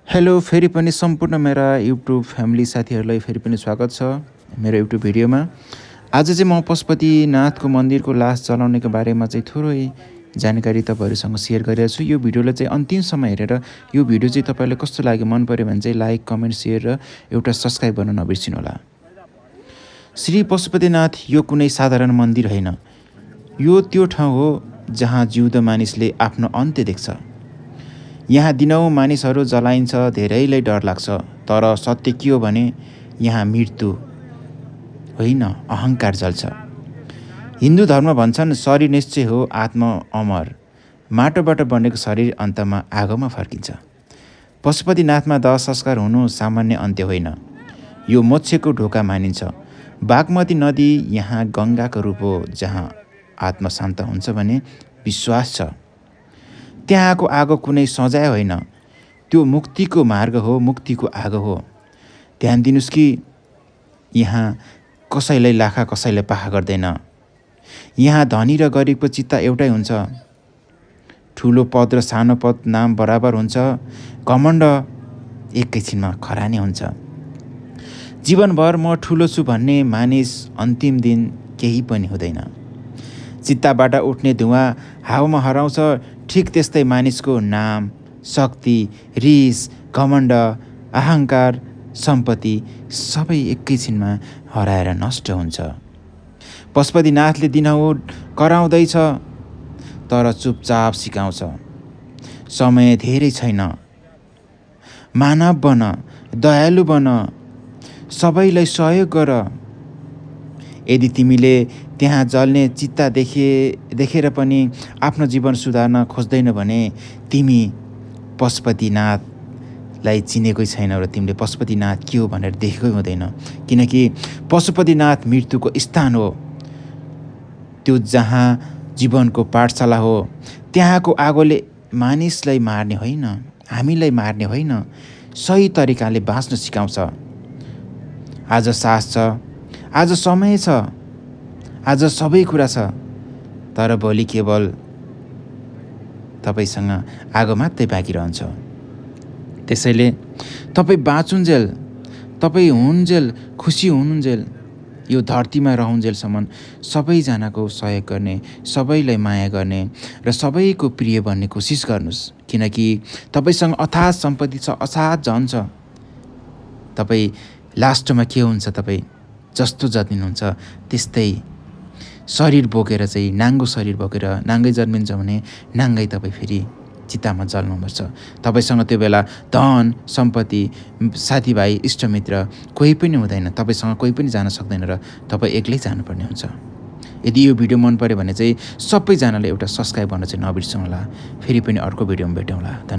Hello, फेरि पनि सम्पूर्ण मेरा युट्युब फ्यामिली साथीहरूलाई फेरि पनि स्वागत छ मेरो युट्युब भिडियोमा। आज चाहिँ म पशुपतिनाथको मन्दिरको लास जलाउनेको बारेमा चाहिँ थोरै जानकारी तपाईँहरूसँग सेयर गरिरहेको छु। यो भिडियोलाई चाहिँ अन्तिमसम्म हेरेर यो भिडियो चाहिँ तपाईँलाई कस्तो लाग्यो, मन पऱ्यो भने चाहिँ लाइक, कमेन्ट, सेयर र एउटा सब्सक्राइब गर्न नबिर्सिनु होला। श्री पशुपतिनाथ यो कुनै साधारण मन्दिर होइन, यो त्यो ठाउँ हो जहाँ जिउँदो मानिसले आफ्नो अन्त्य देख्छ। यहाँ दिनौँ मानिसहरू जलाइन्छ, धेरैलाई डर लाग्छ, तर सत्य के हो भने यहाँ मृत्यु होइन, अहङ्कार जल्छ। हिन्दू धर्म भन्छन् शरीर निश्चय हो, आत्मा अमर, माटोबाट बनेको शरीर अन्तमा आगोमा फर्किन्छ। पशुपतिनाथमा दाह संस्कार हुनु सामान्य अन्त्य होइन, यो मोक्षको ढोका मानिन्छ। बागमती नदी यहाँ गङ्गाको रूप हो, जहाँ आत्मा शान्त हुन्छ भन्ने विश्वास छ। त्यहाँको आगो कुनै सजाय होइन, त्यो मुक्तिको मार्ग हो, मुक्तिको आगो हो। ध्यान दिनुस् कि यहाँ कसैलाई लाखा, कसैलाई पाखा गर्दैन। यहाँ धनी र गरिबको चित्त एउटै हुन्छ। ठुलो पद र सानो पद नाम बराबर हुन्छ। घमण्ड एकैछिनमा खरानी हुन्छ। जीवनभर म ठुलो छु भन्ने मानिस अन्तिम दिन केही पनि हुँदैन। चित्ताबाट उठ्ने धुवाँ हावामा हराउँछ। ठिक त्यस्तै मानिसको नाम, शक्ति, रिस, घमण्ड, अहङ्कार, सम्पत्ति सबै एकैछिनमा हराएर नष्ट हुन्छ। पशुपतिनाथले दिनहुँ कराउँदैछ, तर चुपचाप सिकाउँछ। समय धेरै छैन, मानव बन, दयालु बन, सबैलाई सहयोग गर। यदि तिमीले त्यहाँ जल्ने चित्ता देखेर पनि आफ्नो जीवन सुधार्न खोज्दैन भने तिमी पशुपतिनाथलाई चिनेकै छैन र तिमीले पशुपतिनाथ के हो भनेर देखेकै हुँदैन। किनकि पशुपतिनाथ मृत्युको स्थान हो, त्यो जहाँ जीवनको पाठशाला हो। त्यहाँको आगोले मानिसलाई मार्ने होइन, हामीलाई मार्ने होइन, सही तरिकाले बाँच्न सिकाउँछ। आज सास छ, आज समय छ, आज सबै कुरा छ, तर भोलि केवल तपाईँसँग आगो मात्रै बाँकी रहन्छ। त्यसैले तपाईँ बाँचुन्जेल, तपाईँ हुन्जेल, खुसी हुनुन्जेल, यो धरतीमा रहन्जेलसम्म सबैजनाको सहयोग गर्ने, सबैलाई माया गर्ने र सबैको प्रिय बन्ने कोसिस गर्नुहोस्। किनकि तपाईँसँग अथाह सम्पत्ति छ, अथाह धन छ। तपाईँ लास्टमा के हुन्छ, तपाईँ जस्तो जन्मिनुहुन्छ त्यस्तै शरीर बोकेर चाहिँ, नाङ्गो शरीर बोकेर नाङ्गै जन्मिन्छ भने नाङ्गै तपाईँ फेरि चितामा जल्नुपर्छ। तपाईँसँग त्यो बेला धन, सम्पत्ति, साथीभाइ, इष्टमित्र कोही पनि हुँदैन। तपाईँसँग कोही पनि जान सक्दैन र तपाईँ एक्लै जानुपर्ने हुन्छ। यदि यो भिडियो मन पऱ्यो भने चाहिँ सबैजनाले एउटा सब्सक्राइब गर्न चाहिँ नबिर्सनु होला। फेरि पनि अर्को भिडियोमा भेटौँला।